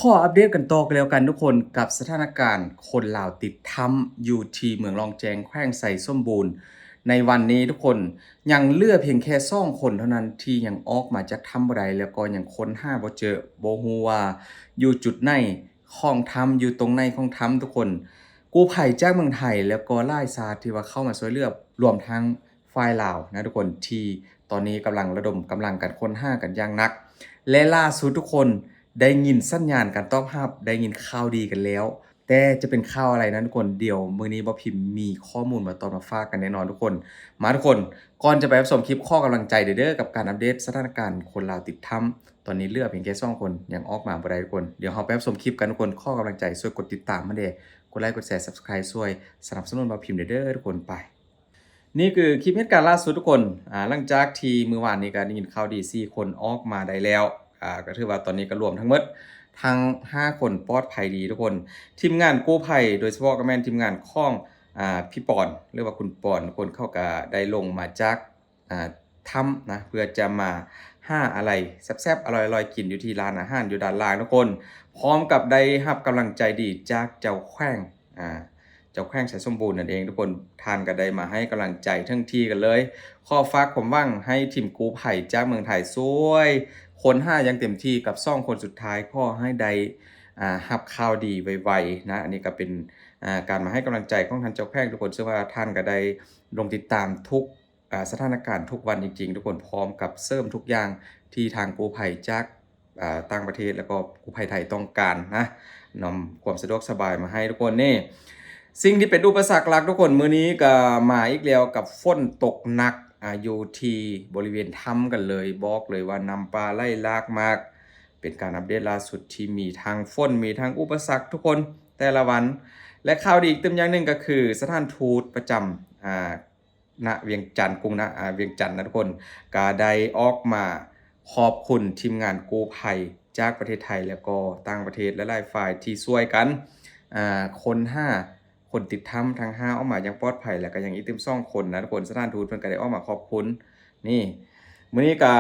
ຂໍອັບເດດກັນຕໍ່ກັນແລ້ວກັນທຸກຄົນ ກັບສະຖານະການຄົນລາວຕິດຖ້ຳຢູ່ທີ່ເມືອງລ້ອງແຈ້ງ ແຂວງໄຊສົມບູນ ໃນວັນນີ້ທຸກຄົນ ຍັງເຫຼືອພຽງແຄ່ສອງຄົນເທົ່ານັ້ນທີ່ຍັງອອກມາຈາກຖ້ຳບໍ່ໄດ້ ແລ້ວກໍຍັງຄົ້ນຫາບໍ່ເຈີ ບໍ່ຮູ້ວ່າຢູ່ຈຸດໃນຂອງຖ້ຳ ຢູ່ຕົງໃນຂອງຖ້ຳທຸກຄົນ. ກູ້ໄພຈາກເມືອງໄທ ແລ້ວກໍຫຼາຍຊາດທີ່ວ່າເຂົ້າມາຊ່ວຍເຫຼືອ ລວມທັງ ຝ່າຍລາວນະທຸກຄົນ ທີ່ຕອນນີ້ກຳລັງລະດົມກຳລັງກັນຄົ້ນຫາກັນຢ່າງໜັກ ແລະ ລ່າສຸດທຸກຄົນໄດ້ຍິນສັນຍານການຕອບຮັບ ໄດ້ຍິນຂ່າວດີກັນແລ້ວ ແຕ່ຈະເປັນຂ່າວອະໄລນັ້ນທຸກຄົນ ດຽວມື້ນີ້ບ່າວພິມມີຂໍ້ມູນມາຕອນມາຝາກກັນແນ່ນອນທຸກຄົນ. ມາທຸກຄົນ ກ່ອນຈະໄປຮັບຊົມຄລິບ ຂໍກຳລັງໃຈເດີ ກັບການອັບເດດສະຖານະການຄົນລາວຕິດຖ້ຳ ຕອນນີ້ເຫຼືອພຽງແຄ່ສອງຄົນ ຍັງອອກມາບໍ່ໄດ້ທຸກຄົນ. ດຽວເຮົາໄປຮັບຊົມຄລິບກັນທຸກຄົນ ຂໍກຳລັງໃຈ ຊ່ວຍກົດຕິດຕາມມາແດ່ ກົດໄລ ກົດແຊ Subscribe ຊ່ວຍສະໜັບສະໜູນບ່າວພິມເດີທຸກຄົນ. ໄປ ນີ້ຄືຄລິບເຫດການລ່າສຸດທຸກຄົນ ອາ ຫຼັງຈາກທີ່ມື້ວານນີ້ກໍໄດ້ຍິນຂ່າວດີ ສີ່ຄົນອອກມາໄດ້ແລ້ວ ອາ ກໍຖືວ່າຕອນນີ້ກໍລວມທັງໝົດທັງຫ້າຄົນປອດໄພດີທຸກຄົນ. ທີມງານກູ້ໄພ ໂດຍສະເພາະກໍແມ່ນທີມງານຂອງ ອາ ພີ່ປອນ ຫຼືວ່າຄຸນປອນ ທຸກຄົນ ເຂົາກໍໄດ້ລົງມາຈາກ ອາ ຖ້ຳນະ ເພື່ອຈະມາຫາອາໄລແຊບໆ ອະລ່ອຍໆ ກິນຢູ່ທີ່ຮ້ານອາຫານຢູ່ດ້ານລ່າງທຸກຄົນ ພ້ອມກັບໄດ້ຮັບກຳລັງໃຈດີຈາກເຈົ້າແຂວງ ອາ ເຈົ້າແຂວງໄຊສົມບູນນັ້ນເອງທຸກຄົນ. ທ່ານກໍໄດ້ມາໃຫ້ກຳລັງໃຈເຖິງທີ່ກັນເລີຍ. ຂໍຝາກຄວາມຫວັງໃຫ້ທີມກູ້ໄພຈາກເມືອງໄທຊ່ວຍຄົ້ນຫາຢ່າງເຕັມທີ່ກັບສອງຄົນສຸດທ້າຍ ຂໍໃຫ້ໄດ້ ອາ ຮັບຂ່າວດີໄວໆ ນະ. ອັນນີ້ກໍເປັນ ອາ ການມາໃຫ້ກຳລັງໃຈຂອງທ່ານເຈົ້າແຂວງທຸກຄົນ ເຊິ່ງວ່າທ່ານກໍໄດ້ລົງຕິດຕາມທຸກ ອາ ສະຖານະການທຸກວັນຈິງໆ ທຸກຄົນ ພ້ອມກັບເສີມທຸກຢ່າງທີ່ທາງກູ້ໄພຈາກ ອາ ຕ່າງປະເທດ ແລ້ວກໍກູ້ໄພໄທຕ້ອງການນະ ນຳຄວາມສະດວກສະບາຍມາໃຫ້ທຸກຄົນ. ນີ້ ສິ່ງທີ່ເປັນອຸປະສັກຫຼັກທຸກຄົນ ມື້ນີ້ກໍມາອີກແລ້ວກັບຝົນຕົກໜັກ ອາ ຢູ່ທີ່ບໍລິເວນຖ້ຳກັນເລີຍ. ບອກເລີຍວ່ານ້ຳປ່າໄຫຼຫຼາກມາກ ເປັນການອັບເດດລ່າສຸດທີ່ມີທັງຝົນ ມີທັງອຸປະສັກທຸກຄົນ ແຕ່ລະວັນ. ແລະ ຂ່າວດີອີກຕື່ມຢ່າງໜຶ່ງກໍຄື ສະຖານທູດປະຈຳ ອາ ນະວຽງຈັນ ກຸງນະ ອາ ວຽງຈັນນະທຸກຄົນ ກະໄດ້ອອກມາຂອບຄຸນທີມງານກູ້ໄພຈາກປະເທດໄທ ແລ້ວກໍຕ່າງປະເທດຫຼາຍໆຝ່າຍທີ່ຊ່ວຍກັນ ອາ ຄົ້ນຫາຄົນຕິດຖ້ຳທັງຫ້າອອກມາຢ່າງປອດໄພ ແລ້ວກໍຍັງອີກຕື່ມສອງຄົນນະທຸກຄົນ. ສະຖານທູດເພິ່ນກໍໄດ້ອອກມາຂອບຄຸນ. ນີ້ ມື້ນີ້ກະ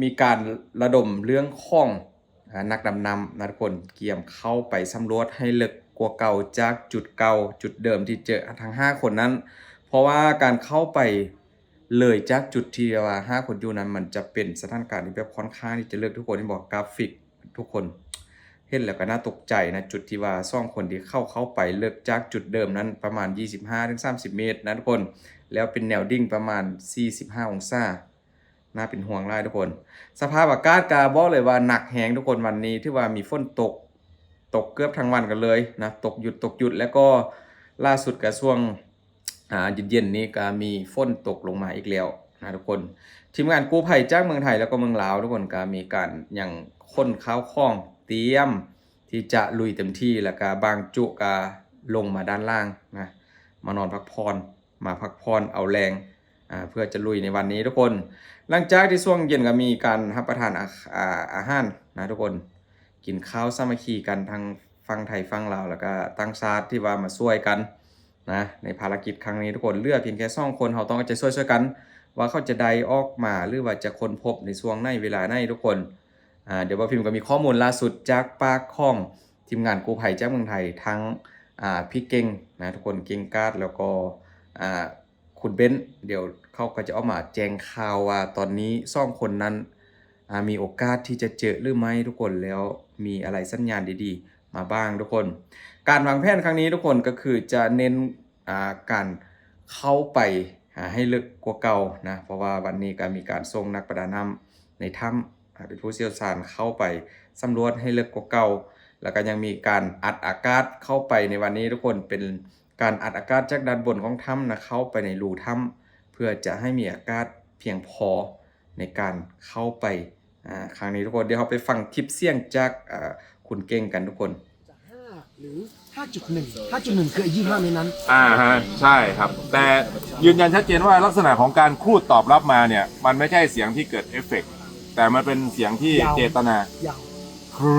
ມີການລະດົມເລື່ອງຂອງ ອາ ນັກດຳນ້ຳນະທຸກຄົນ ກຽມເຂົ້າໄປສຳຫຼວດໃຫ້ເລິກກວ່າເກົ່າຈາກຈຸດເກົ່າ ຈຸດເດີມທີ່ເຈີທັງຫ້າຄົນນັ້ນ ເພາະວ່າການເຂົ້າໄປເລີຍຈາກຈຸດທີ່ວ່າຫ້າຄົນຢູ່ນັ້ນ ມັນຈະເປັນສະຖານະການທີ່ແບບຂ້ອນຂ້າງທີ່ຈະເລິກ. ທຸກຄົນເຫັນບໍ່ ກາຟິກ ທຸກຄົນເຫັນແລ້ວກໍໜ້າຕົກໃຈນະ. ຈຸດທີ່ວ່າສອງຄົນທີ່ເຂົາເຂົ້າໄປເລິກຈາກຈຸດເດີມນັ້ນປະມານ ຊາວຫ້າ ເຖິງ ສາມສິບເມດນະທຸກຄົນ ແລ້ວເປັນແນວດິ້ງປະມານ ສີ່ສິບຫ້າ ອົງສາ. ໜ້າເປັນຫ່ວງຫຼາຍທຸກຄົນ. ສະພາບອາກາດກະບອກເລີຍວ່າໜັກແຮງທຸກຄົນ. ວັນນີ້ຖືວ່າມີຝົນຕົກ ຕົກເກືອບທັງວັນກັນເລີຍນະ ຕົກຢຸດ ຕົກຢຸດ. ແລ້ວກໍລ່າສຸດກະຊ່ວງ ອາ ເຢັນໆນີ້ກະມີຝົນຕົກລົງມາອີກແລ້ວນະທຸກຄົນ. ທີມງານກູ້ໄພຈາກເມືອງໄທ ແລ້ວກໍເມືອງລາວທຸກຄົນ ກະມີການຍັງຂົນຂ້າວຂອງ ຕຽມທີ່ຈະລຸຍເຕັມທີ່ ແລ້ວກະບາງຈຸກະລົງມາດ້ານລ່າງນະ ມານອນພັກຜ່ອນ ມາພັກຜ່ອນເອົາແຮງ ອາ ເພື່ອຈະລຸຍໃນວັນນີ້ທຸກຄົນ. ຫຼັງຈາກທີ່ຊ່ວງເຢັນກໍມີການຮັບປະທານອາ ອາ ອາຫານນະທຸກຄົນ ກິນຂ້າວສາມັກຄີກັນ ທັງຝັ່ງໄທຝັ່ງລາວ ແລ້ວກະຕ່າງຊາດທີ່ວ່າມາຊ່ວຍກັນນະ ໃນພາລະກິດຄັ້ງນີ້ທຸກຄົນ. ເຫຼືອພຽງແຄ່ສອງຄົນ ເຮົາຕ້ອງເອົາໃຈຊ່ວຍຊ່ວຍກັນ ວ່າເຂົາຈະໄດ້ອອກມາ ຫຼືວ່າຈະຄົ້ນພົບໃນຊ່ວງໃນເວລາໃນທຸກຄົນ. ອາ ດຽວບ່າວພິມກໍມີຂໍ້ມູນລ່າສຸດຈາກປາກຂອງທີມງານກູ້ໄພຈາກເມືອງໄທ ທັງ ອາ ພີ່ເກັ່ງນະທຸກຄົນ ເກັ່ງກາດ ແລ້ວກໍ ອາ ຄຸນເບັນ ດຽວເຂົາກໍຈະອອກມາແຈ້ງຂ່າວວ່າຕອນນີ້ສອງຄົນນັ້ນ ອາ ມີໂອກາດທີ່ຈະເຈີຫຼືໄໝທຸກຄົນ ແລ້ວມີອາໄລສັນຍານດີໆມາບ້າງທຸກຄົນ. ການວາງແຜນຄັ້ງນີ້ທຸກຄົນ ກໍຄືຈະເນັ້ນ ອາ ການເຂົ້າໄປ ອາ ໃຫ້ເລິກກວ່າເກົ່ານະ ເພາະວ່າວັນນີ້ກໍມີການສົ່ງນັກປະດານ້ຳໃນຖ້ຳ ອາ ເປັນຜູ້ຊ່ຽວຊານເຂົ້າໄປສຳຫຼວດໃຫ້ເລິກກວ່າເກົ່າ ແລ້ວກໍຍັງມີການອັດອາກາດເຂົ້າໄປໃນວັນນີ້ທຸກຄົນ ເປັນການອັດອາກາດຈາກດ້ານບົນຂອງຖ້ຳນະ ເຂົ້າໄປໃນຮູຖ້ຳ ເພື່ອຈະໃຫ້ມີອາກາດພຽງພໍໃນການເຂົ້າໄປ ອາ ຄັ້ງນີ້ທຸກຄົນ. ດຽວເຮົາໄປຟັງຄລິບສຽງຈາກ ອາ ຄຸນເກັ່ງກັນທຸກຄົນ. ຈາກຫ້າ ຫຼື ຫ້າຈຸດໜຶ່ງ ຫ້າຈຸດໜຶ່ງ ຄື ຊາວຫ້າ ໃນນັ້ນ ອ່າຮະ ໃຊ່ຄັບ ແຕ່ຢືນຢັນຊັດເຈນວ່າລັກສະນະຂອງການຂູດຕອບຮັບມາເນ່ຍ ມັນໄມ່ໃຊ່ສຽງທີ່ເກີດເອຟເຟັກ ແຕ່ມັນເປັນສຽງທີ່ ຍາວ ເຈດຕະນາ ຍາວ ຄື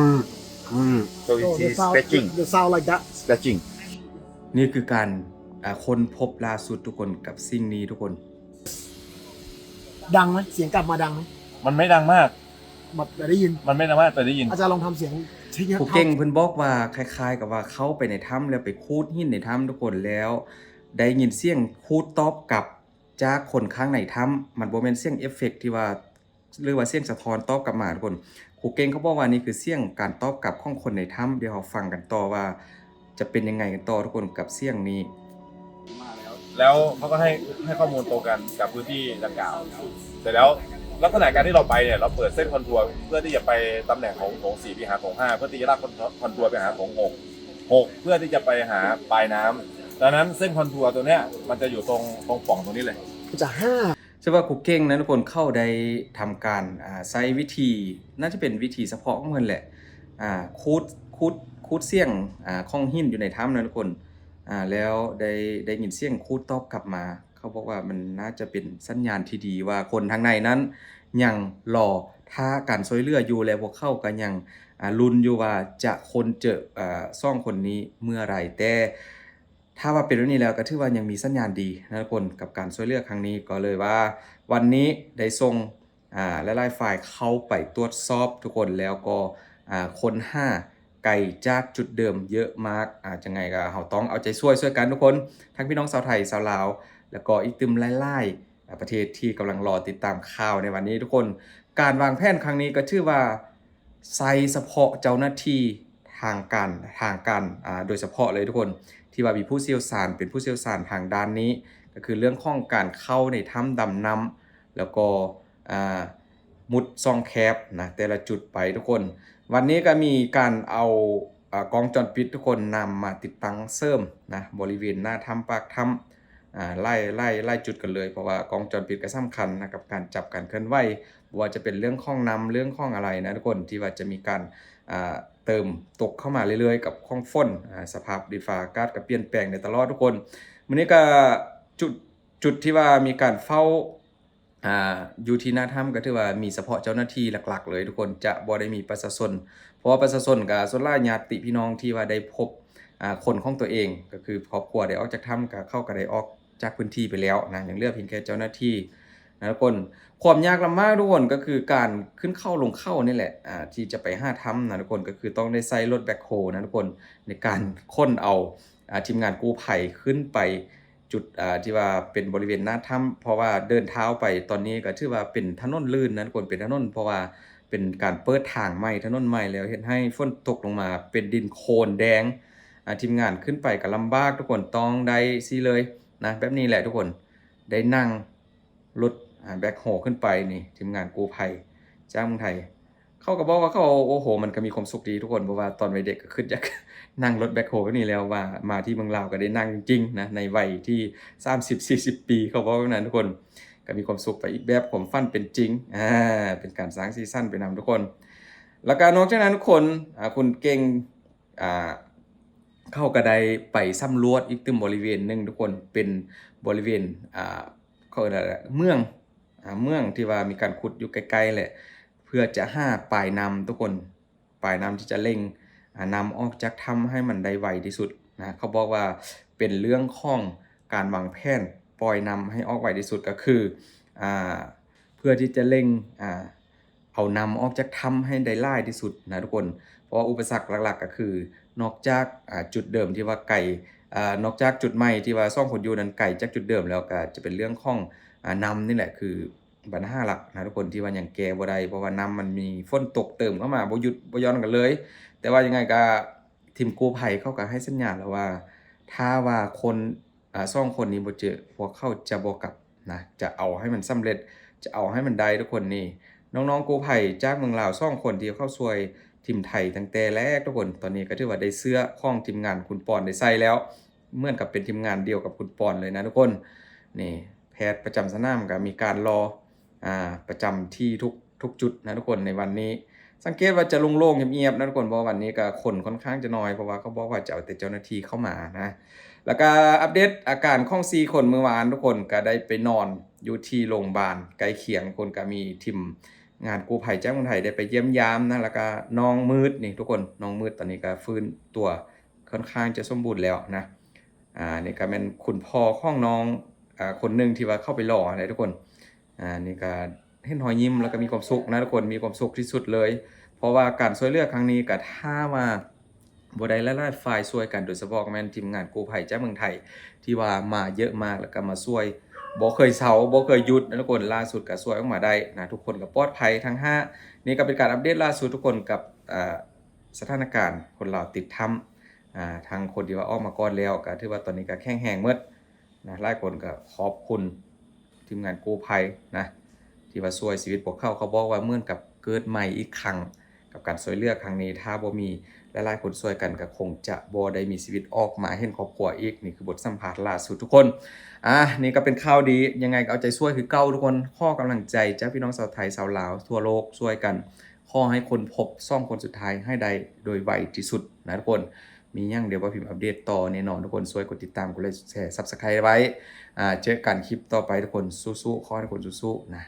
ຄື So it is scratching. The sound like that. Scratching. ນີ້ຄືການ ອາ ຄົ້ນພົບລ່າສຸດທຸກຄົນ ກັບສິ່ງນີ້ທຸກຄົນ. ดังไหม? เสียงกลับมาดังไหม? มันไม่ดังมาก แบบได้ยิน มันไม่ดังมาก แต่ได้ยิน อาจารย์ลองทำเสียง ຜູ້ເກັ່ງເພິ່ນບອກວ່າ ຄ້າຍໆກັບວ່າເຂົ້າໄປໃນຖ້ຳ ແລ້ວໄປຂູດຫີນໃນຖ້ຳທຸກຄົນ ແລ້ວໄດ້ຍິນສຽງຂູດຕອບກັບຈາກຄົນຂ້າງໃນຖ້ຳ. ມັນບໍ່ແມ່ນສຽງເອຟເຟັກທີ່ວ່າ ຫຼືວ່າສຽງສະທ້ອນຕອບກັບມາທຸກຄົນ. ຄູເກັ່ງເຂົາບອກວ່ານີ້ຄືສຽງການຕອບກັບຂອງຄົນໃນຖ້ຳ. ດຽວເຮົາຟັງກັນຕໍ່ວ່າຈະເປັນຍັງໄງກັນຕໍ່ທຸກຄົນກັບສຽງນີ້. แล้วเขาก็ให้ให้ข้อมูลตรงกันกับพื้นที่ดังกล่าว เสร็จแล้วลักษณะการที่เราไปเนี่ย เราเปิดเส้นคอนทัวร์เพื่อที่จะไปตำแหน่งของโถงสี่ วิหารโถงห้า เพื่อที่จะลากคอนทัวร์ไปหาโถงหก หก เพื่อที่จะไปหาปลายน้ำ ดังนั้นเส้นคอนทัวร์ตัวเนี้ยมันจะอยู่ตรงตรงป่องตรงนี้เลย ຈະຫ້າ ສະວ່າຄູເກັ່ງນັ້ນທຸກຄົນ ເຂົາໄດ້ທຳການ ອ່າ ໃຊ້ວິທີ ໜ້າຈະເປັນວິທີສະເພາະຂອງເພິ່ນແຫຼະ ອ່າ ຂູດ ຂູດ ຂູດສຽງ ອ່າ ຂອງຫີນຢູ່ໃນຖ້ຳນັ້ນທຸກຄົນ ອ່າ ແລ້ວໄດ້ ໄດ້ຍິນສຽງຂູດຕອບກັບມາ. ເຂົາບອກວ່າມັນໜ້າຈະເປັນສັນຍານທີ່ດີວ່າຄົນທາງໃນນັ້ນຍັງລໍຖ້າການຊ່ວຍເຫຼືອຢູ່ ແລະ ພວກເຂົາກໍຍັງ ອ່າ ລຸ້ນຢູ່ວ່າຈະຄົ້ນເຈີ ອ່າ ສອງຄົນນີ້ເມື່ອໃດ. ແຕ່ ຖ້າວ່າເປັນແບບນີ້ແລ້ວກໍຖືວ່າຍັງມີສັນຍານດີນະທຸກຄົນ ກັບການຊ່ວຍເຫຼືອຄັ້ງນີ້. ກໍເລີຍວ່າວັນນີ້ໄດ້ສົ່ງ ອ່າ ຫຼາຍໆຝ່າຍເຂົ້າໄປຕວດສອບທຸກຄົນ ແລ້ວກໍ ອ່າ ຄົ້ນຫາໄກຈາກຈຸດເດີມເຍອະມາກ. ອ່າ ຈັ່ງໃດກໍເຮົາຕ້ອງເອົາໃຈຊ່ວຍ ຊ່ວຍກັນທຸກຄົນ ທັງພີ່ນ້ອງຊາວໄທ ຊາວລາວ ແລ້ວກໍອີກຕື່ມຫຼາຍໆ ອ່າ ປະເທດທີ່ກຳລັງລໍຕິດຕາມຂ່າວໃນວັນນີ້ທຸກຄົນ. ການວາງແຜນຄັ້ງນີ້ກໍຖືວ່າ ໃຊ້ສະເພາະເຈົ້າໜ້າທີ່ທາງການ ທາງການ ອ່າ ໂດຍສະເພາະເລີຍທຸກຄົນ ທີ່ວ່າມີຜູ້ຊ່ຽວຊານ ເປັນຜູ້ຊ່ຽວຊານທາງດ້ານນີ້ ກໍຄືເລື່ອງຂອງການເຂົ້າໃນຖ້ຳດຳນ້ຳ ແລ້ວກໍ ອ່າ ມຸດຊ່ອງແຄບນະ ແຕ່ລະຈຸດໄປທຸກຄົນ. ວັນນີ້ກໍມີການເອົາ ອ່າ ກ້ອງຈອນປິດທຸກຄົນນຳມາຕິດຕັ້ງເສີມນະ ບໍລິເວນໜ້າຖ້ຳ ປາກຖ້ຳ ອ່າ ຫຼາຍ ຫຼາຍ ຫຼາຍຈຸດກັນເລີຍ ເພາະວ່າກ້ອງຈອນປິດກໍສຳຄັນນະ ກັບການຈັບການເຄື່ອນໄຫວ ບໍ່ວ່າຈະເປັນເລື່ອງຂອງນ້ຳ ເລື່ອງຂອງອະໄລນະທຸກຄົນ ທີ່ວ່າຈະມີການ ອ່າ ເຕີມຕົກເຂົ້າມາເລື້ອຍໆ ກັບຂອງຝົນ ອ່າ ສະພາບດິນຟ້າອາກາດກໍປ່ຽນແປງໄດ້ຕະຫຼອດທຸກຄົນ. ມື້ນີ້ກໍຈຸດ ຈຸດທີ່ວ່າມີການເຝົ້າ ອ່າ ຢູ່ທີ່ໜ້າຖ້ຳກໍຖືວ່າມີສະເພາະເຈົ້າໜ້າທີ່ຫຼັກໆເລີຍທຸກຄົນ ຈະບໍ່ໄດ້ມີປະຊາຊົນ ເພາະວ່າປະຊາຊົນກໍສ່ວນຫຼາຍຍາດຕິພີ່ນ້ອງທີ່ວ່າໄດ້ພົບ ອ່າ ຄົນຂອງຕົວເອງ ກໍຄືຄອບຄົວໄດ້ອອກຈາກຖ້ຳ ກໍເຂົາກໍໄດ້ອອກຈາກພື້ນທີ່ໄປແລ້ວນະ ຍັງເຫຼືອພຽງແຕ່ເຈົ້າໜ້າທີ່ນະທຸກຄົນ. ຄວາມຍາກລຳບາກທຸກຄົນ ກໍຄືການຂຶ້ນເຂົາລົງເຂົານີ້ແຫຼະ ອ່າ ທີ່ຈະໄປຫາຖ້ຳນະທຸກຄົນ ກໍຄືຕ້ອງໄດ້ໃຊ້ລົດແບັກໂຮນະທຸກຄົນ ໃນການຂົນເອົາ ອ່າ ທີມງານກູ້ໄພຂຶ້ນໄປ ຈຸດ ອ່າ ທີ່ວ່າເປັນບໍລິເວນໜ້າຖ້ຳ ເພາະວ່າເດີນເທົ້າໄປຕອນນີ້ກໍຖືວ່າເປັນຖະໜົນລື່ນນະທຸກຄົນ ເປັນຖະໜົນ ເພາະວ່າເປັນການເປີດທາງໃໝ່ ຖະໜົນໃໝ່ ແລ້ວເຮັດໃຫ້ຝົນຕົກລົງມາເປັນດິນໂຄນແດງ ອ່າ ທີມງານຂຶ້ນໄປກໍລຳບາກທຸກຄົນ ຕ້ອງໄດ້ຊີ້ເລີຍນະ ແບບນີ້ແຫຼະທຸກຄົນ ໄດ້ນັ່ງລົດ ອ່າ ແບັກໂຮຂຶ້ນໄປນີ້ ທີມງານກູ້ໄພຈາກເມືອງໄທ ເຂົາກໍບອກວ່າເຂົາ ໂອ້ໂຫ ມັນກໍມີຄວາມສຸກດີທຸກຄົນ ເພາະວ່າຕອນວັຍເດັກກໍຄິດຢາກນັ່ງລົດແບັກໂຮແບບນີ້ແລ້ວ ວ່າມາທີ່ເມືອງລາວກໍໄດ້ນັ່ງຈິງໆນະ ໃນໄວທີ່ສາມສິບສີ່ສິບປີ ເຂົາເວົ້າແບບນັ້ນທຸກຄົນ ກໍມີຄວາມສຸກໄປອີກແບບ ຄວາມຝັນເປັນຈິງ ອ່າ ເປັນການສ້າງສີສັນໄປນຳທຸກຄົນ. ແລ້ວກໍນອກຈາກນັ້ນທຸກຄົນ ອ່າ ຄຸນເກັ່ງ ອ່າ ເຂົາກໍໄດ້ໄປສຳຫຼວດອີກຕື່ມບໍລິເວນໜຶ່ງທຸກຄົນ ເປັນບໍລິເວນ ອ່າ ເຂົາເອີ້ນວ່າເໝືອງ ອ່າ ເໝືອງທີ່ວ່າມີການຂຸດຢູ່ໃກ້ໆແຫຼະ ເພື່ອຈະຫາປາຍນ້ຳທຸກຄົນ ປາຍນ້ຳທີ່ຈະເລັ່ງ ອ່າ ນຳອອກຈາກຖ້ຳໃຫ້ມັນໄດ້ໄວທີ່ສຸດນະ. ເຂົາບອກວ່າເປັນເລື່ອງຂອງການວາງແຜນປ່ອຍນ້ຳໃຫ້ອອກໄວທີ່ສຸດ ກໍຄື ອ່າ ເພື່ອທີ່ຈະເລັ່ງ ອ່າ ເອົານ້ຳອອກຈາກຖ້ຳໃຫ້ໄດ້ຫຼາຍທີ່ສຸດນະທຸກຄົນ ເພາະວ່າອຸປະສັກຫຼັກໆກໍຄື ນອກຈາກ ອ່າ ຈຸດເດີມທີ່ວ່າໄກ ອ່າ ນອກຈາກຈຸດໃໝ່ທີ່ວ່າສອງຄົນຢູ່ນັ້ນໄກຈາກຈຸດເດີມແລ້ວ ກໍຈະເປັນເລື່ອງຂອງ ອ່າ ນ້ຳນີ້ແຫຼະ ຄືບັນຫາຫຼັກນະທຸກຄົນ ທີ່ວ່າຍັງແກ້ບໍ່ໄດ້ ເພາະວ່ານ້ຳມັນມີຝົນຕົກເຕີມເຂົ້າມາບໍ່ຢຸດບໍ່ຢ່ອນກັນເລີຍ. ແຕ່ວ່າຍັງໄງກໍທີມກູ້ໄພເຂົາກໍໃຫ້ສັນຍາແລ້ວວ່າ ຖ້າວ່າຄົນ ອ່າ ສອງຄົນນີ້ບໍ່ເຈີ ພວກເຂົາຈະບໍ່ກັບນະ ຈະເອົາໃຫ້ມັນສຳເລັດ ຈະເອົາໃຫ້ມັນໄດ້ທຸກຄົນ. ນີ້ນ້ອງໆກູ້ໄພຈາກເມືອງລາວສອງຄົນທີ່ເຂົ້າຊ່ວຍທີມໄທຕັ້ງແຕ່ແລກທຸກຄົນ ຕອນນີ້ກໍຖືວ່າໄດ້ເສື້ອຂອງທີມງານຄຸນປອນໄດ້ໃສ່ແລ້ວ ເໝືອນກັບເປັນທີມງານດຽວກັບຄຸນປອນເລີຍນະທຸກຄົນ. ນີ້ແພດປະຈຳສະໜາມກໍມີການລໍ ອ່າ ປະຈຳທີ່ທຸກ ທຸກຈຸດນະທຸກຄົນໃນວັນນີ້. ສັງເກດວ່າຈະໂລ່ງໆ ງຽບໆ ນະທຸກຄົນ ເພາະວ່າວັນນີ້ກໍຄົນຄ່ອນຂ້າງຈະໜ້ອຍ ເພາະວ່າເຂົາບອກວ່າຈະເອົາແຕ່ເຈົ້າໜ້າທີ່ເຂົ້າມານະ. ແລ້ວກໍອັບເດດອາການຂອງສີ່ຄົນມື້ວານ ທຸກຄົນກໍໄດ້ໄປນອນຢູ່ທີ່ໂລງບານໃກ້ຄຽງ ທຸກຄົນ ກໍມີທີມງານກູ້ໄພຈາກເມືອງໄທໄດ້ໄປຢ້ຽມຢາມນະ. ແລ້ວກໍນ້ອງມືດນີ້ທຸກຄົນ ນ້ອງມືດຕອນນີ້ກໍຟື້ນຕົວຄ່ອນຂ້າງຈະສົມບູນແລ້ວນະ. ອ່າ ນີ້ກໍແມ່ນຄຸນພໍ່ຂອງນ້ອງ ອ່າ ຄົນໜຶ່ງທີ່ວ່າເຂົ້າໄປລໍຫັ້ນແຫຼະທຸກຄົນ. ອ່າ ນີ້ກໍເຫັນຮອຍຍິ້ມ ແລ້ວກໍມີຄວາມສຸກນະທຸກຄົນ ມີຄວາມສຸກທີ່ສຸດເລີຍ ເພາະວ່າການຊ່ວຍເຫຼືອຄັ້ງນີ້ກໍຖ້າວ່າບໍ່ໄດ້ຫຼາຍໆຝ່າຍຊ່ວຍກັນ ໂດຍສະເພາະແມ່ນທີມງານກູ້ໄພຈາກເມືອງໄທ ທີ່ວ່າມາເຍອະມາກ ແລ້ວກໍມາຊ່ວຍ ບໍ່ເຄີຍເຊົາ ບໍ່ເຄີຍຢຸດນະທຸກຄົນ. ລ່າສຸດກໍຊ່ວຍອອກມາໄດ້ນະ ທຸກຄົນກໍປອດໄພທັງຫ້າ. ນີ້ກໍເປັນການອັບເດດລ່າສຸດທຸກຄົນ ກັບ ເອີ ສະຖານະການຄົນລາວຕິດຖ້ຳ ອາ ທັງຄົນທີ່ວ່າອອກມາກ່ອນແລ້ວ ກໍຖືວ່າຕອນນີ້ກໍແຂງແຮງໝົດນະ. ຫຼາຍຄົນກໍຂອບຄຸນທີມງານກູ້ໄພນະ ທີ່ວ່າຊ່ວຍຊີວິດພວກເຂົາ. ເຂົາບອກວ່າເໝືອນກັບເກີດໃໝ່ອີກຄັ້ງ ກັບການຊ່ວຍເຫຼືອຄັ້ງນີ້. ຖ້າບໍ່ມີຫຼາຍໆຄົນຊ່ວຍກັນ ກໍຄົງຈະບໍ່ໄດ້ມີຊີວິດອອກມາເຫັນຄອບຄົວອີກ. ນີ້ຄືບົດສຳພາດລ່າສຸດທຸກຄົນ. ອາ ນີ້ກໍເປັນຂ່າວດີ. ຍັງໄງກໍເອົາໃຈຊ່ວຍຄືເກົ່າທຸກຄົນ. ຂໍກຳລັງໃຈຈາກພີ່ນ້ອງຊາວໄທ ຊາວລາວ ທົ່ວໂລກ ຊ່ວຍກັນ. ຂໍໃຫ້ຄົ້ນພົບສອງຄົນສຸດທ້າຍໃຫ້ໄດ້ໂດຍໄວທີ່ສຸດນະທຸກຄົນ. ມີຫຍັງດຽວບ່າວພິມອັບເດດຕໍ່ແນ່ນອນທຸກຄົນ. ຊ່ວຍກົດຕິດຕາມ ກົດໄລ ກົດແຊ Subscribe ໄວ້. ອາ ເຈີກັນຄລິບຕໍ່ໄປທຸກຄົນ. ສູ້ໆ ຂໍໃຫ້ທຸກຄົນສູ້ໆນະ.